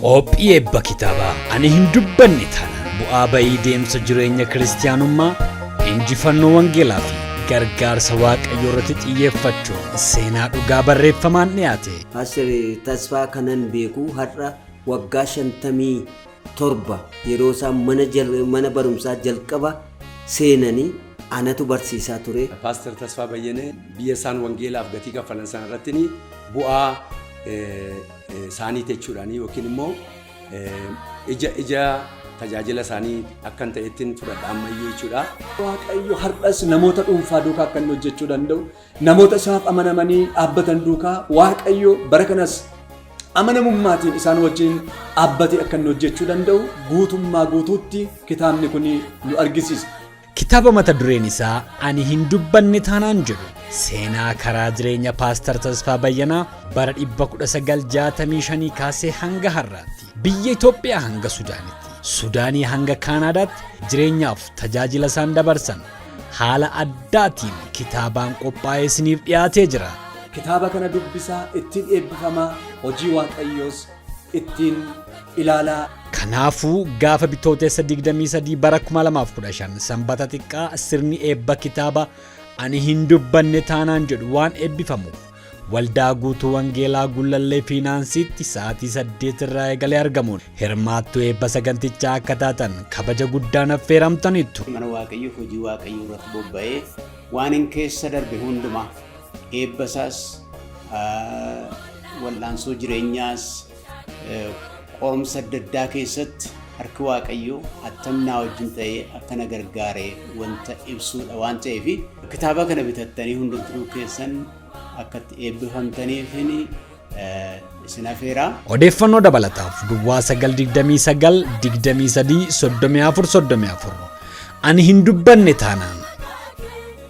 Qophii eebba kitaabaa Ani hin dubbanne taanaan bu'aa ba'ii deemsa jireenya kiristiyaanummaa, injifannoo wangeelaa fi gargaarsa Waaqayyoo irratti xiyyeeffachuun seenaa dhugaa barreeffamaan dhiyaate. Paaster Tasfaa kanan beeku har'a waggaa 57 yeroo isaan mana, mana barumsaa jalqaba seenanii anatu barsiisaa ture. Paaster Tasfaa Bayyanee biyya isaan wangeelaaf gatii kaffalan sana irratti bu'aa isaaniiti jechuudhaan yookiin immoo ija ija tajaajila isaanii akkan ta'ettiin fudhadha ammayyuu jechuudha. Waaqayyo har'as namoota dhuunfaa duukaa akka inni hojjechuu danda'u, namoota isaaf amanamanii dhaabbatan duukaa Waaqayyo bara kanas amanamummaatiin isaan wajjin dhaabbatee akka inni hojjechuu danda'u guutummaa guutuutti kitaabni kun nu argisiisa. Kitaaba mata dureen isaa Ani hin dubbanne taanaan jedhu seenaa karaa jireenya Paastar Tasfaa Bayyanaa bara 1965 kaasee hanga har'aatti biyya Itoophiyaa hanga Sudaanitti, Sudaanii hanga Kaanaadaatti jireenyaaf tajaajila isaan dabarsan haala addaatiin kitaabaan qophaa'ee isiniif dhiyaatee jira. Kitaaba kana dubbisaa, ittiin eebbifamaa, hojii Waaqayyoos ittiin ilaalaa. Kanaafuu gaafa Bitootessa 23 bara 2015 Sanbata xiqqaa sirni eebba kitaaba Ani hin dubbanne taanaan jedhu waan eebbifamuuf Waldaa Guutuu Wangeelaa Gullallee Fiinaansiitti sa'aatii 8 irraa eegalee argamuun hirmaattuu eebba sagantichaa akka taatan kabaja guddaan affeeramtaniittu. Mana Waaqayyoof hojii Waaqayyoo irratti bobba'ee waanin keessa darbe hundumaa eebba isaas wal'aansoo jireenyaas qorumsa adda addaa keessatti harki Waaqayyoo attam naa wajjin ta'ee akka na gargaare wanta ibsuudha waan ta'eef kitaaba kana bitattanii hundumtuu keessan akka itti eebbifamtaniifin isin afeera. Odeeffannoo dabalataaf duwwaa 9 29 23 34 34. Ani hin dubbanne taanaan.